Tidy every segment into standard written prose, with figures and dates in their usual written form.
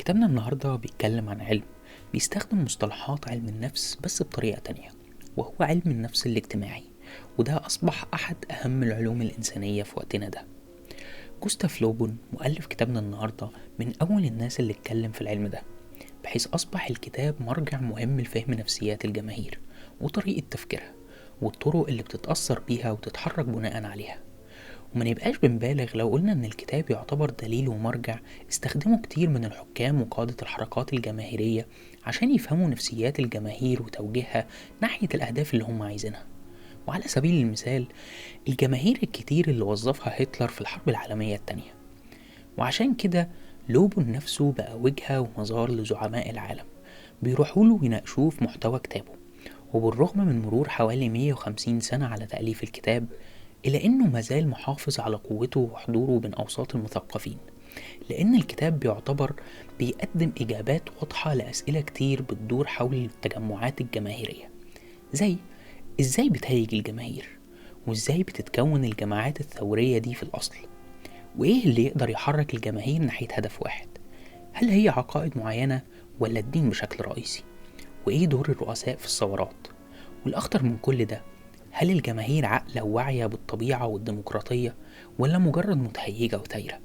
كتابنا النهاردة بيتكلم عن علم بيستخدم مصطلحات علم النفس بس بطريقة تانية، وهو علم النفس الاجتماعي، وده أصبح أحد أهم العلوم الإنسانية في وقتنا ده. جوستاف لوبون مؤلف كتابنا النهاردة من أول الناس اللي اتكلم في العلم ده، بحيث أصبح الكتاب مرجع مهم لفهم نفسيات الجماهير وطريقة تفكيرها والطرق اللي بتتأثر بيها وتتحرك بناء عليها. وما نبقاش بنبالغ لو قلنا إن الكتاب يعتبر دليل ومرجع استخدمه كتير من الحكام وقادة الحركات الجماهيرية عشان يفهموا نفسيات الجماهير وتوجيهها ناحية الأهداف اللي هم عايزينها. وعلى سبيل المثال الجماهير الكتير اللي وظفها هتلر في الحرب العالمية التانية. وعشان كده لوبون نفسه بقى وجهة ومزار لزعماء العالم بيروحوا له ويناقشوه في محتوى كتابه. وبالرغم من مرور حوالي 150 سنة على تأليف الكتاب، إلا إنه مازال محافظ على قوته وحضوره بين أوساط المثقفين، لأن الكتاب بيعتبر بيقدم إجابات واضحة لأسئلة كتير بتدور حول التجمعات الجماهيرية، زي إزاي بتهيج الجماهير، وإزاي بتتكون الجماعات الثورية دي في الأصل، وإيه اللي يقدر يحرك الجماهير ناحية هدف واحد، هل هي عقائد معينة ولا الدين بشكل رئيسي، وإيه دور الرؤساء في الثورات، والأخطر من كل ده هل الجماهير عاقلة وواعية بالطبيعة والديمقراطية ولا مجرد متهيجة وثايرة.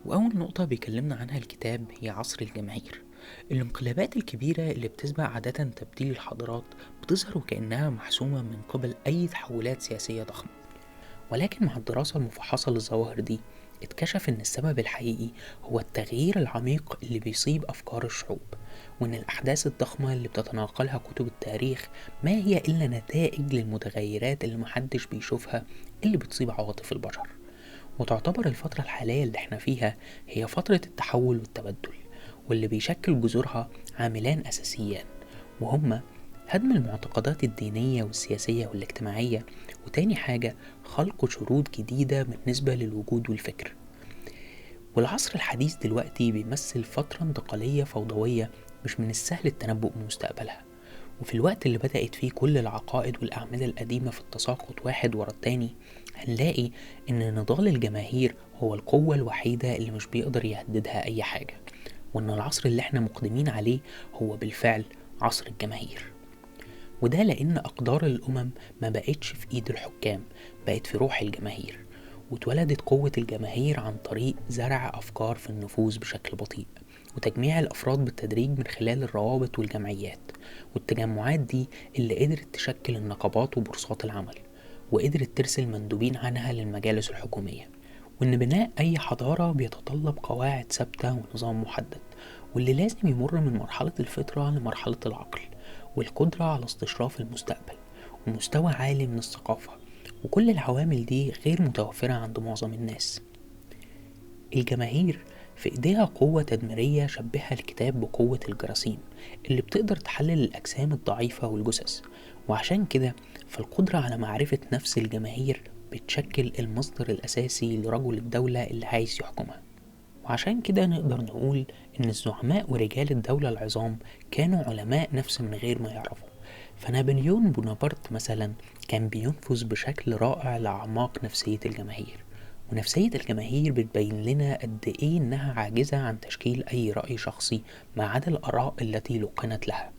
وأول نقطة بيكلمنا عنها الكتاب هي عصر الجماهير. الانقلابات الكبيرة اللي بتسبق عادة تبديل الحضارات بتظهر وكأنها محسومة من قبل أي تحولات سياسية ضخمة، ولكن مع الدراسة المفحصة للظواهر دي اتكشف إن السبب الحقيقي هو التغيير العميق اللي بيصيب أفكار الشعوب، وإن الأحداث الضخمة اللي بتتناقلها كتب التاريخ ما هي إلا نتائج للمتغيرات اللي محدش بيشوفها اللي بتصيب عواطف البشر. وتعتبر الفترة الحالية اللي احنا فيها هي فترة التحول والتبدل، واللي بيشكل جذورها عاملان أساسيان، وهما هدم المعتقدات الدينية والسياسية والاجتماعية، وتاني حاجة خلق شروط جديدة بالنسبة للوجود والفكر. والعصر الحديث دلوقتي بيمثل فترة انتقالية فوضوية مش من السهل التنبؤ بمستقبلها، وفي الوقت اللي بدأت فيه كل العقائد والأعمدة القديمة في التساقط واحد ورا التاني، هنلاقي إن نضال الجماهير هو القوة الوحيدة اللي مش بيقدر يهددها أي حاجة، وإن العصر اللي احنا مقدمين عليه هو بالفعل عصر الجماهير. وده لأن أقدار الأمم ما بقتش في إيد الحكام، بقت في روح الجماهير، واتولدت قوة الجماهير عن طريق زرع أفكار في النفوس بشكل بطيء، وتجميع الأفراد بالتدريج من خلال الروابط والجمعيات والتجمعات دي اللي قدرت تشكل النقابات وبورصات العمل، وقدرت ترسل مندوبين عنها للمجالس الحكومية. وإن بناء أي حضارة بيتطلب قواعد ثابتة ونظام محدد، واللي لازم يمر من مرحلة الفطرة لمرحلة العقل والقدرة على استشراف المستقبل ومستوى عالي من الثقافة، وكل العوامل دي غير متوفرة عند معظم الناس. الجماهير في إيديها قوة تدميرية شبهها الكتاب بقوة الجراثيم اللي بتقدر تحلل الأجسام الضعيفة والجثث، وعشان كده فالقدرة على معرفة نفس الجماهير بتشكل المصدر الأساسي لرجل الدولة اللي عايز يحكمها. وعشان كده نقدر نقول إن الزعماء ورجال الدولة العظام كانوا علماء نفس من غير ما يعرفوا. فنابليون بونابرت مثلا كان بينفذ بشكل رائع لأعماق نفسية الجماهير، ونفسية الجماهير بتبين لنا قد إيه إنها عاجزة عن تشكيل أي رأي شخصي ما عدا الآراء التي لقنت لها،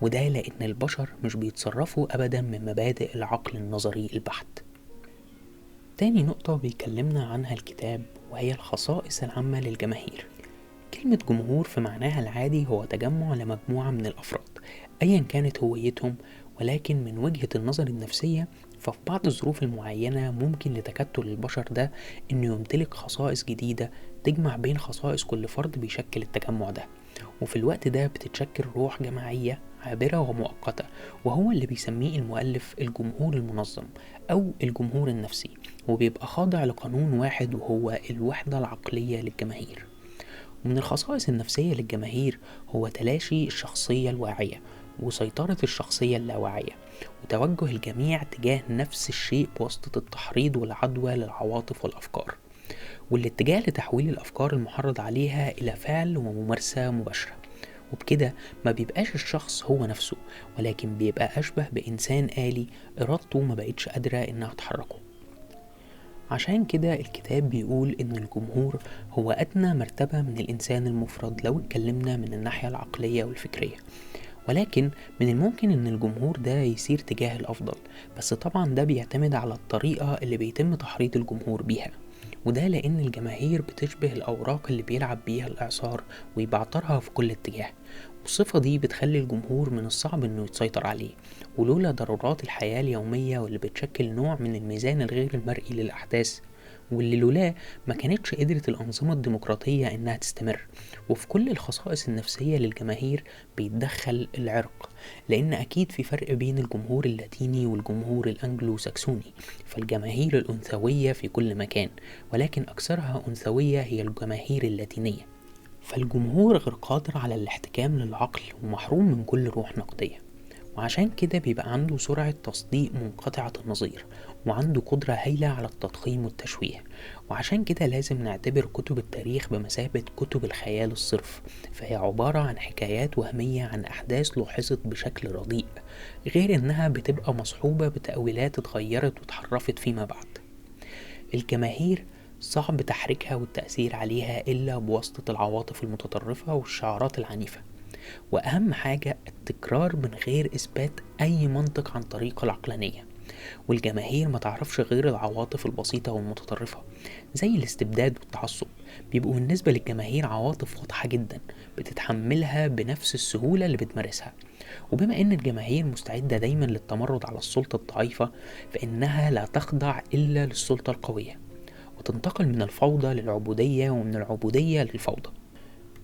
وده لأن البشر مش بيتصرفوا أبدا من مبادئ العقل النظري البحت. تاني نقطة بيكلمنا عنها الكتاب وهي الخصائص العامة للجماهير. كلمة جمهور في معناها العادي هو تجمع لمجموعة من الأفراد أيا كانت هويتهم، ولكن من وجهة النظر النفسية ففي بعض الظروف المعينة ممكن لتكتل البشر ده إنه يمتلك خصائص جديدة تجمع بين خصائص كل فرد بيشكل التجمع ده، وفي الوقت ده بتتشكل روح جماعية عابرة ومؤقتة، وهو اللي بيسميه المؤلف الجمهور المنظم أو الجمهور النفسي، وبيبقى خاضع لقانون واحد وهو الوحدة العقلية للجماهير. ومن الخصائص النفسية للجماهير هو تلاشي الشخصية الواعية وسيطرة الشخصية اللاواعية، وتوجه الجميع تجاه نفس الشيء بواسطة التحريض والعدوى للعواطف والأفكار، والاتجاه لتحويل الأفكار المحرض عليها إلى فعل وممارسة مباشرة. وبكده ما بيبقاش الشخص هو نفسه، ولكن بيبقى أشبه بإنسان آلي إرادته ما بقتش قادرة إنها تحركه. عشان كده الكتاب بيقول إن الجمهور هو أدنى مرتبة من الإنسان المفرد لو اتكلمنا من الناحية العقلية والفكرية، ولكن من الممكن إن الجمهور ده يسير تجاه الأفضل، بس طبعا ده بيعتمد على الطريقة اللي بيتم تحريض الجمهور بيها، وده لأن الجماهير بتشبه الأوراق اللي بيلعب بيها الإعصار ويبعترها في كل اتجاه، والصفة دي بتخلي الجمهور من الصعب إنه يتسيطر عليه، ولولا ضرورات الحياة اليومية واللي بتشكل نوع من الميزان الغير المرئي للأحداث، واللي لولاه ما كانتش قدرت الأنظمة الديمقراطية إنها تستمر. وفي كل الخصائص النفسية للجماهير بيتدخل العرق، لأن أكيد في فرق بين الجمهور اللاتيني والجمهور الأنجلو ساكسوني، فالجماهير الأنثوية في كل مكان، ولكن أكثرها أنثوية هي الجماهير اللاتينية. فالجمهور غير قادر على الاحتكام للعقل ومحروم من كل روح نقدية، وعشان كده بيبقى عنده سرعة تصديق منقطعة النظير، وعنده قدرة هايلة على التضخيم والتشويه. وعشان كده لازم نعتبر كتب التاريخ بمثابة كتب الخيال الصرف، فهي عبارة عن حكايات وهمية عن أحداث لوحظت بشكل رديء، غير إنها بتبقى مصحوبة بتأويلات اتغيرت وتحرفت فيما بعد. الجماهير صعب تحريكها والتأثير عليها إلا بواسطة العواطف المتطرفة والشعارات العنيفة، وأهم حاجة التكرار من غير إثبات أي منطق عن طريق العقلانية. والجماهير ما تعرفش غير العواطف البسيطة والمتطرفة زي الاستبداد والتعصب، بيبقوا بالنسبة للجماهير عواطف واضحة جدا بتتحملها بنفس السهولة اللي بتمارسها. وبما أن الجماهير مستعدة دايما للتمرد على السلطة الضعيفة، فإنها لا تخضع إلا للسلطة القوية، وتنتقل من الفوضى للعبودية ومن العبودية للفوضى.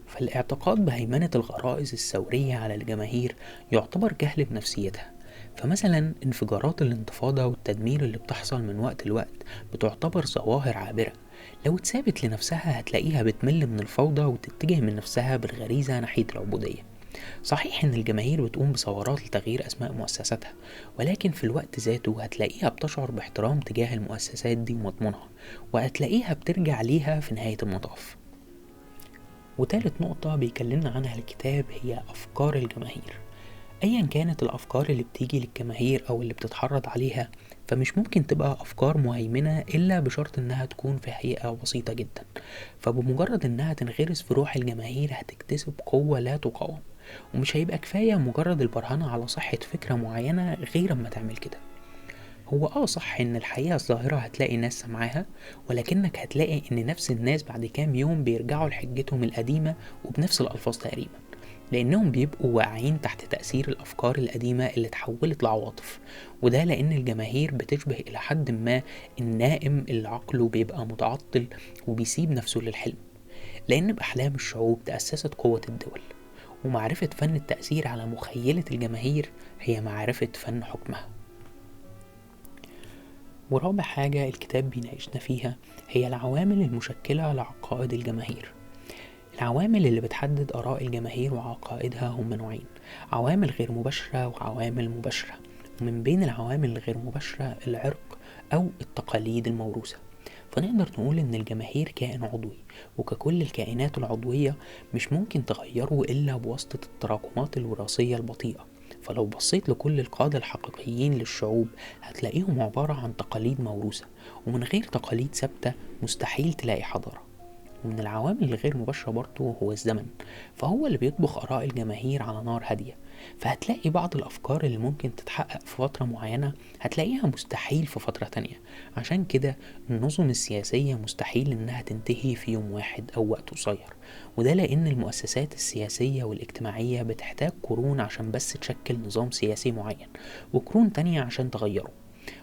فالاعتقاد بهيمنة الغرائز الثورية على الجماهير يعتبر جهل بنفسيتها. فمثلا انفجارات الانتفاضة والتدمير اللي بتحصل من وقت لوقت بتعتبر ظواهر عابرة، لو اتسابت لنفسها هتلاقيها بتمل من الفوضى وتتجه من نفسها بالغريزة ناحية العبودية. صحيح ان الجماهير بتقوم بثورات لتغيير اسماء مؤسساتها، ولكن في الوقت ذاته هتلاقيها بتشعر باحترام تجاه المؤسسات دي ومضمونها، وهتلاقيها بترجع ليها في نهاية المطاف. وتالت نقطة بيكلمنا عنها الكتاب هي أفكار الجماهير. أيا كانت الأفكار اللي بتيجي للجماهير أو اللي بتتحرض عليها، فمش ممكن تبقى أفكار مهيمنة إلا بشرط إنها تكون في حقيقة بسيطة جدا. فبمجرد إنها تنغرس في روح الجماهير هتكتسب قوة لا تقاوم، ومش هيبقى كفاية مجرد البرهنة على صحة فكرة معينة غير أما تعمل كده. هو صح ان الحقيقة الظاهرة هتلاقي ناس سمعاها، ولكنك هتلاقي ان نفس الناس بعد كام يوم بيرجعوا لحجتهم القديمة وبنفس الألفاظ تقريبا، لانهم بيبقوا واقعين تحت تأثير الأفكار القديمة اللي اتحولت لعواطف. وده لان الجماهير بتشبه الى حد ما النائم اللي عقله بيبقى متعطل وبيسيب نفسه للحلم، لان بأحلام الشعوب تأسست قوة الدول، ومعرفة فن التأثير على مخيلة الجماهير هي معرفة فن حكمها. ورابع حاجة الكتاب بيناقشنا فيها هي العوامل المشكلة لعقائد الجماهير. العوامل اللي بتحدد آراء الجماهير وعقائدها هم نوعين: عوامل غير مباشرة وعوامل مباشرة. ومن بين العوامل الغير مباشرة العرق أو التقاليد الموروثة. فنقدر نقول إن الجماهير كائن عضوي، وككل الكائنات العضوية مش ممكن تغيره إلا بواسطة التراكمات الوراثية البطيئة. فلو بصيت لكل القادة الحقيقيين للشعوب هتلاقيهم عبارة عن تقاليد موروثة، ومن غير تقاليد ثابتة مستحيل تلاقي حضارة. ومن العوامل الغير مباشرة برضو هو الزمن، فهو اللي بيطبخ آراء الجماهير على نار هادية. فهتلاقي بعض الأفكار اللي ممكن تتحقق في فترة معينة هتلاقيها مستحيل في فترة تانية. عشان كده النظم السياسية مستحيل إنها تنتهي في يوم واحد أو وقت قصير، وده لأن المؤسسات السياسية والاجتماعية بتحتاج قرون عشان بس تشكل نظام سياسي معين، وقرون تانية عشان تغيره.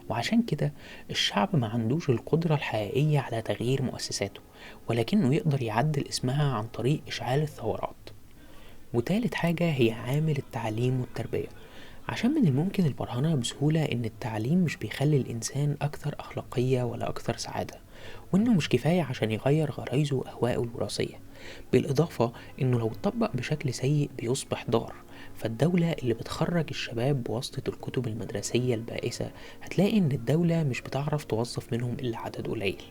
وعشان كده الشعب ما عندوش القدرة الحقيقية على تغيير مؤسساته، ولكنه يقدر يعدل اسمها عن طريق إشعال الثورات. وتالت حاجة هي عامل التعليم والتربية، عشان من الممكن البرهنة بسهولة إن التعليم مش بيخلي الإنسان أكثر أخلاقية ولا أكثر سعادة، وإنه مش كفاية عشان يغير غرايزه وأهوائه الوراثية. بالإضافة إنه لو اتطبق بشكل سيء بيصبح ضار. فالدولة اللي بتخرج الشباب بواسطة الكتب المدرسية البائسة هتلاقي إن الدولة مش بتعرف توظف منهم إلا عدد قليل،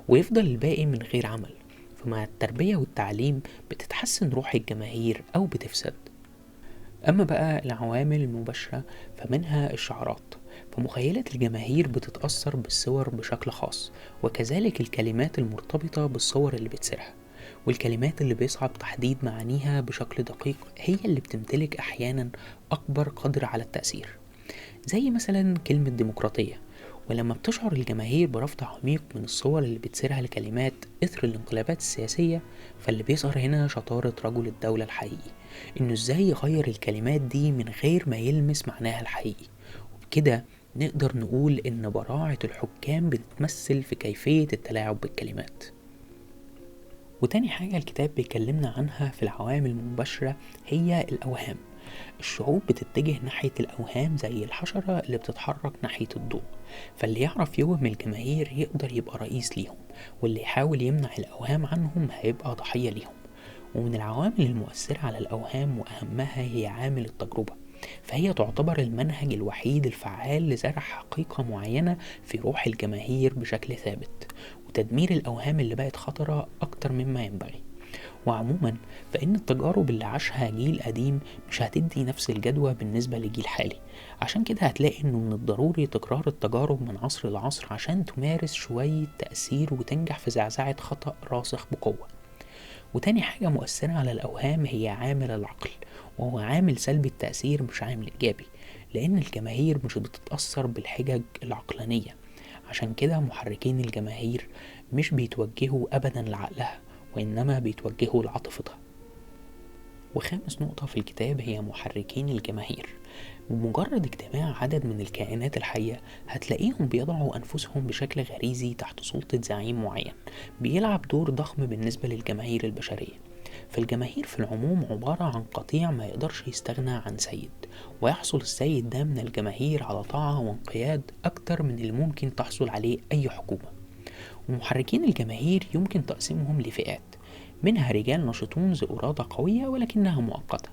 ويفضل الباقي من غير عمل. فمع التربية والتعليم بتتحسن روح الجماهير أو بتفسد. أما بقى العوامل المباشرة فمنها الشعارات، فمخيلة الجماهير بتتأثر بالصور بشكل خاص، وكذلك الكلمات المرتبطة بالصور اللي بتسرها، والكلمات اللي بيصعب تحديد معانيها بشكل دقيق هي اللي بتمتلك أحيانا أكبر قدر على التأثير، زي مثلا كلمة ديمقراطية. ولما بتشعر الجماهير برفض عميق من الصور اللي بتسيرها الكلمات إثر الانقلابات السياسية، فاللي بيظهر هنا شطارة رجل الدولة الحقيقي، إنه إزاي يغير الكلمات دي من غير ما يلمس معناها الحقيقي. وبكده نقدر نقول إن براعة الحكام بتتمثل في كيفية التلاعب بالكلمات. وتاني حاجة الكتاب بيكلمنا عنها في العوامل المباشرة هي الأوهام. الشعوب بتتجه ناحية الأوهام زي الحشرة اللي بتتحرك ناحية الضوء، فاللي يعرف يوهم الجماهير يقدر يبقى رئيس ليهم، واللي يحاول يمنع الأوهام عنهم هيبقى ضحية ليهم. ومن العوامل المؤثرة على الأوهام وأهمها هي عامل التجربة، فهي تعتبر المنهج الوحيد الفعال لزرع حقيقة معينة في روح الجماهير بشكل ثابت، وتدمير الأوهام اللي بقت خطرة أكتر مما ينبغي. وعموما فإن التجارب اللي عاشها جيل قديم مش هتدي نفس الجدوى بالنسبة لجيل حالي، عشان كده هتلاقي إنه من الضروري تكرار التجارب من عصر لعصر عشان تمارس شوية تأثير وتنجح في زعزعة خطأ راسخ بقوة. وتاني حاجة مؤثرة على الأوهام هي عامل العقل، وهو عامل سلبي التأثير مش عامل إيجابي، لأن الجماهير مش بتتأثر بالحجج العقلانية، عشان كده محركين الجماهير مش بيتوجهوا أبدا لعقلها، وإنما بيتوجهوا لعاطفتها. وخامس نقطة في الكتاب هي محركين الجماهير. بمجرد اجتماع عدد من الكائنات الحية هتلاقيهم بيضعوا أنفسهم بشكل غريزي تحت سلطة زعيم معين بيلعب دور ضخم بالنسبة للجماهير البشرية. فالجماهير في العموم عبارة عن قطيع ما يقدرش يستغنى عن سيد، ويحصل السيد ده من الجماهير على طاعة وانقياد أكتر من اللي ممكن تحصل عليه أي حكومة. ومحركين الجماهير يمكن تقسيمهم لفئات، منها رجال نشطون ذو إرادة قوية ولكنها مؤقتة،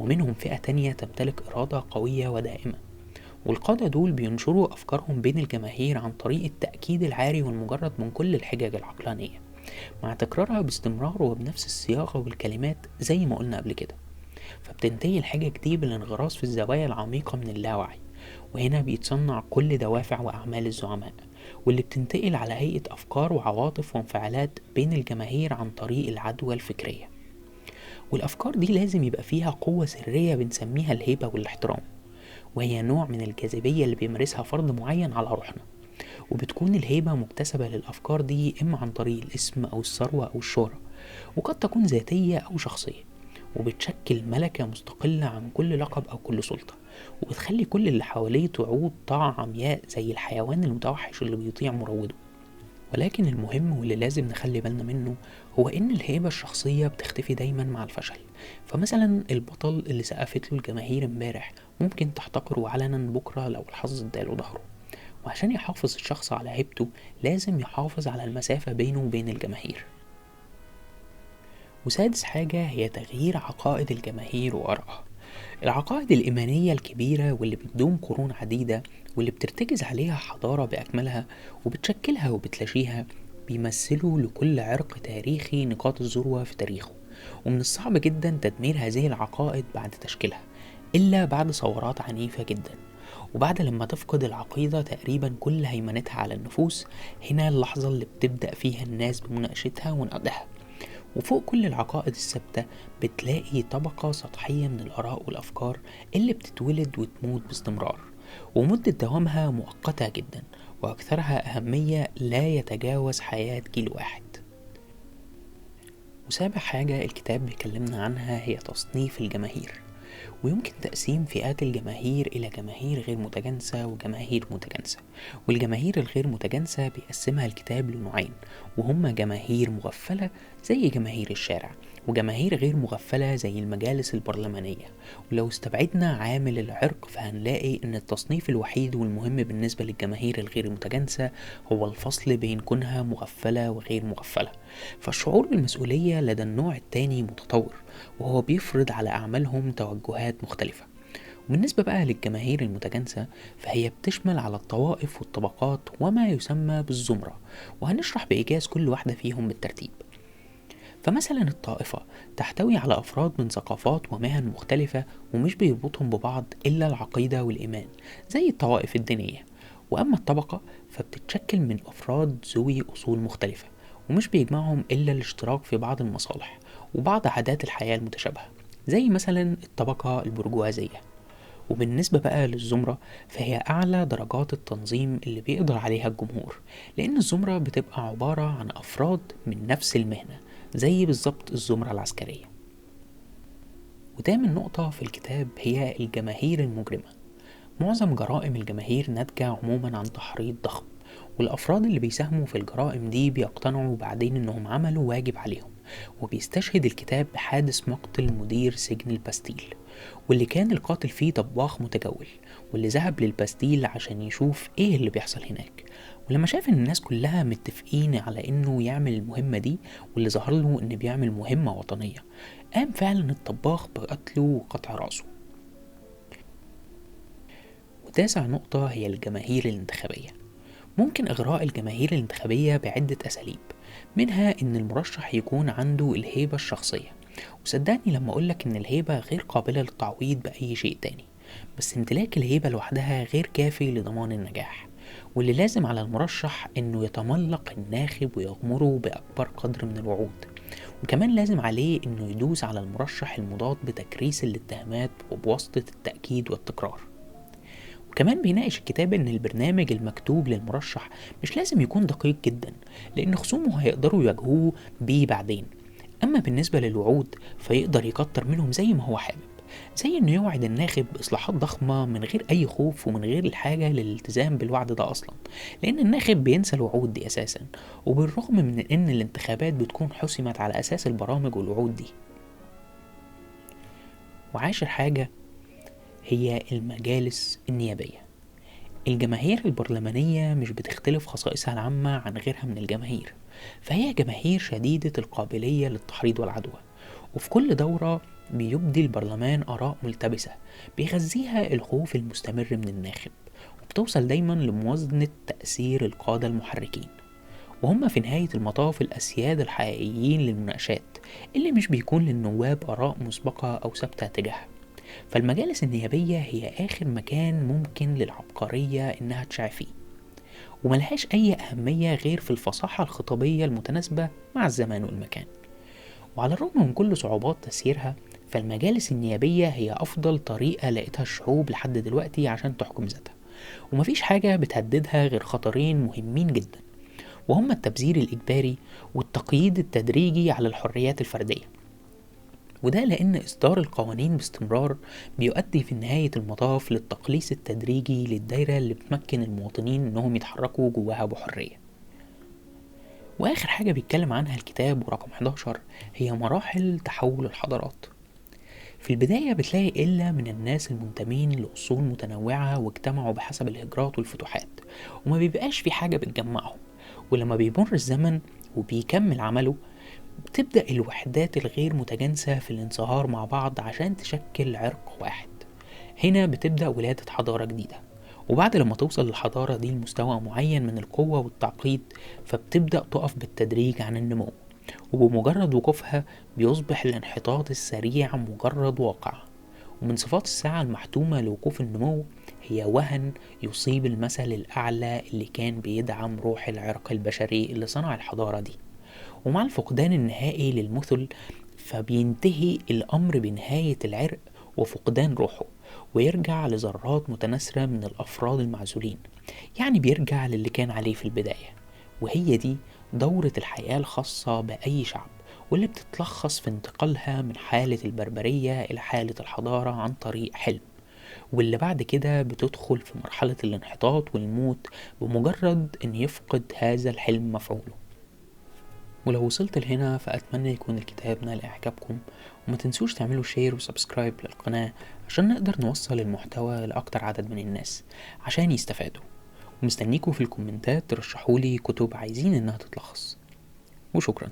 ومنهم فئة تانية تمتلك إرادة قوية ودائمة. والقادة دول بينشروا أفكارهم بين الجماهير عن طريق التأكيد العاري والمجرد من كل الحجج العقلانية، مع تكرارها باستمرار وبنفس الصياغة والكلمات زي ما قلنا قبل كده. فبتنتهي الحجج دي بالانغراس في الزوايا العميقة من اللاوعي، وهنا بيتصنع كل دوافع وأعمال الزعماء، واللي بتنتقل على هيئة أفكار وعواطف وانفعالات بين الجماهير عن طريق العدوى الفكرية. والأفكار دي لازم يبقى فيها قوة سرية بنسميها الهيبة والاحترام، وهي نوع من الجاذبية اللي بيمارسها فرد معين على روحنا، وبتكون الهيبة مكتسبة للأفكار دي إما عن طريق الاسم أو الثروة أو الشهرة، وقد تكون ذاتية أو شخصية، وبتشكل ملكة مستقلة عن كل لقب أو كل سلطة، وبتخلي كل اللي حواليه تعود طاعة عمياء زي الحيوان المتوحش اللي بيطيع مروده. ولكن المهم واللي لازم نخلي بالنا منه هو إن الهيبة الشخصية بتختفي دايما مع الفشل. فمثلا البطل اللي سقفت له الجماهير امبارح ممكن تحتقره علنا بكرة لو الحظ اداله ظهره. وعشان يحافظ الشخص على هيبته لازم يحافظ على المسافة بينه وبين الجماهير. وسادس حاجة هي تغيير عقائد الجماهير وآرائها. العقائد الإيمانية الكبيرة واللي بتدوم قرون عديدة واللي بترتكز عليها حضارة بأكملها وبتشكلها وبتلاشيها بيمثلوا لكل عرق تاريخي نقاط الذروة في تاريخه، ومن الصعب جدا تدمير هذه العقائد بعد تشكيلها إلا بعد ثورات عنيفة جدا، وبعد لما تفقد العقيدة تقريبا كل هيمنتها على النفوس. هنا اللحظة اللي بتبدأ فيها الناس بمناقشتها ونقدها. وفوق كل العقائد الثابتة بتلاقي طبقة سطحية من الآراء والأفكار اللي بتتولد وتموت باستمرار، ومدة دوامها مؤقتة جدا، وأكثرها أهمية لا يتجاوز حياة جيل واحد. وسابع حاجة الكتاب بيكلمنا عنها هي تصنيف الجماهير، ويمكن تقسيم فئات الجماهير إلى جماهير غير متجانسة وجماهير متجانسة. والجماهير الغير متجانسة بيقسمها الكتاب لنوعين، وهم جماهير مغفلة زي جماهير الشارع، وجماهير غير مغفلة زي المجالس البرلمانية. ولو استبعدنا عامل العرق فهنلاقي إن التصنيف الوحيد والمهم بالنسبة للجماهير الغير متجانسة هو الفصل بين كونها مغفلة وغير مغفلة. فالشعور بالمسؤولية لدى النوع الثاني متطور، وهو بيفرض على أعمالهم توجهات مختلفة. وبالنسبة بقى للجماهير المتجانسة فهي بتشمل على الطوائف والطبقات وما يسمى بالزمرة، وهنشرح بإيجاز كل واحدة فيهم بالترتيب. فمثلا الطائفة تحتوي على أفراد من ثقافات ومهن مختلفة ومش بيربطهم ببعض إلا العقيدة والإيمان زي الطوائف الدينية. وأما الطبقة فبتتشكل من أفراد ذوي أصول مختلفة ومش بيجمعهم إلا الاشتراك في بعض المصالح وبعض عادات الحياة المتشابهة زي مثلا الطبقة البرجوازية. وبالنسبة بقى للزمرة فهي أعلى درجات التنظيم اللي بيقدر عليها الجمهور، لأن الزمرة بتبقى عبارة عن أفراد من نفس المهنة زي بالظبط الزمرة العسكرية. وتامن نقطة في الكتاب هي الجماهير المجرمة. معظم جرائم الجماهير ناتجة عموما عن تحريض ضخم، والأفراد اللي بيساهموا في الجرائم دي بيقتنعوا بعدين إنهم عملوا واجب عليهم. وبيستشهد الكتاب بحادث مقتل مدير سجن الباستيل، واللي كان القاتل فيه طباخ متجول، واللي ذهب للباستيل عشان يشوف ايه اللي بيحصل هناك. ولما شاف ان الناس كلها متفقين على انه يعمل المهمة دي، واللي ظهر له ان بيعمل مهمة وطنية، قام فعلا الطباخ بقتله وقطع رأسه. وتاسع نقطة هي الجماهير الانتخابية. ممكن إغراء الجماهير الانتخابية بعدة أساليب، منها إن المرشح يكون عنده الهيبة الشخصية، وصدقني لما أقولك إن الهيبة غير قابلة للتعويض بأي شيء تاني، بس امتلاك الهيبة لوحدها غير كافي لضمان النجاح، واللي لازم على المرشح إنه يتملق الناخب ويغمره بأكبر قدر من الوعود، وكمان لازم عليه إنه يدوس على المرشح المضاد بتكريس الاتهامات وبواسطة التأكيد والتكرار. وكمان بيناقش الكتاب ان البرنامج المكتوب للمرشح مش لازم يكون دقيق جدا، لان خصومه هيقدروا يواجهوه بيه بعدين. اما بالنسبة للوعود فيقدر يكتر منهم زي ما هو حابب، زي انه يوعد الناخب باصلاحات ضخمة من غير اي خوف ومن غير الحاجة للالتزام بالوعد ده اصلا، لان الناخب بينسى الوعود دي اساسا، وبالرغم من ان الانتخابات بتكون حسمت على اساس البرامج والوعود دي. وعاشر حاجة هي المجالس النيابية. الجماهير البرلمانية مش بتختلف خصائصها العامة عن غيرها من الجماهير، فهي جماهير شديدة القابلية للتحريض والعدوى، وفي كل دورة بيبدي البرلمان آراء ملتبسة بيغذيها الخوف المستمر من الناخب، وبتوصل دايما لموازنة تأثير القادة المحركين، وهم في نهاية المطاف الأسياد الحقيقيين للمناقشات اللي مش بيكون للنواب آراء مسبقة أو ثابتة تجاهها. فالمجالس النيابية هي آخر مكان ممكن للعبقرية إنها تشع فيه، وملهاش أي أهمية غير في الفصاحة الخطابية المتناسبة مع الزمان والمكان. وعلى الرغم من كل صعوبات تسييرها، فالمجالس النيابية هي أفضل طريقة لقيتها الشعوب لحد دلوقتي عشان تحكم ذاتها، ومفيش حاجة بتهددها غير خطرين مهمين جدا، وهما التبذير الإجباري والتقييد التدريجي على الحريات الفردية. وده لأن إصدار القوانين باستمرار بيؤدي في نهاية المطاف للتقليص التدريجي للدايرة اللي بتمكن المواطنين إنهم يتحركوا جواها بحرية. وآخر حاجة بيتكلم عنها الكتاب ورقم 11 هي مراحل تحول الحضارات. في البداية بتلاقي قلة من الناس المنتمين لأصول متنوعة واجتمعوا بحسب الهجرات والفتوحات، وما بيبقاش في حاجة بتجمعهم. ولما بيمر الزمن وبيكمل عمله بتبدأ الوحدات الغير متجانسة في الانصهار مع بعض عشان تشكل عرق واحد. هنا بتبدأ ولادة حضارة جديدة، وبعد لما توصل الحضارة دي لمستوى معين من القوة والتعقيد فبتبدأ تقف بالتدريج عن النمو، وبمجرد وقوفها بيصبح الانحطاط السريع مجرد واقع. ومن صفات الساعة المحتومة لوقوف النمو هي وهن يصيب المثل الأعلى اللي كان بيدعم روح العرق البشري اللي صنع الحضارة دي. ومع الفقدان النهائي للمثل فبينتهي الأمر بنهاية العرق وفقدان روحه، ويرجع لذرات متناثرة من الأفراد المعزولين، يعني بيرجع للي كان عليه في البداية. وهي دي دورة الحياة الخاصة بأي شعب، واللي بتتلخص في انتقالها من حالة البربرية إلى حالة الحضارة عن طريق حلم، واللي بعد كده بتدخل في مرحلة الانحطاط والموت بمجرد أن يفقد هذا الحلم مفعوله. ولو وصلت لهنا فأتمنى يكون الكتاب نال إعجابكم، وما تنسوش تعملوا share و subscribe للقناة عشان نقدر نوصل المحتوى لأكتر عدد من الناس عشان يستفادوا. ومستنيكوا في الكومنتات ترشحولي كتب عايزين إنها تتلخص. وشكرا.